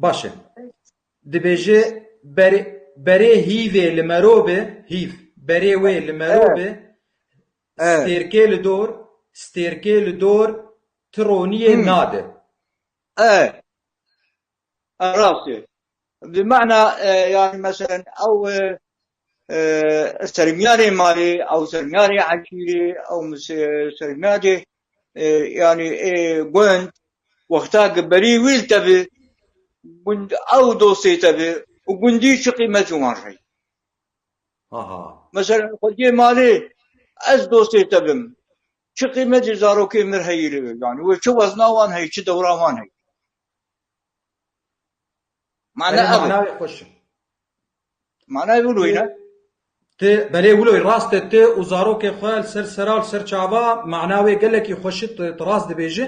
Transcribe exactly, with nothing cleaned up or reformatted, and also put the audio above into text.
Baş e. Dibêje berê, berê hîvê li mero be, hîv, berê wê li mero be, stêrkê li dor, stêrkê li dor ti roniyê nade. E, e, rast e. Bi mana, e, yani, meselen, ew, e, e, sermiyarê malê, ew sermiyarê eşîrê, ew mis-, e, sermiyarê, e, yani, e, gund, wexta ki berî wî li te bi, gund, ew dostê te bi, û gundî çi qîmet ji wan re? Aha. Mesela, xwediyê malê, ez dostê te bim. Çi qîmetê zarokê mir heyî li, yani, wê çi wezna wan heyî, çi dewra wan heyî. Mana Belê, ev e. manayê xweş e. Manayê wilo ne? Ti, belê, wilo rast e, ti û zarokê xwe li ser sera, li ser çava, mana wê gelekî xweş e, ti, ti rast dibêjî.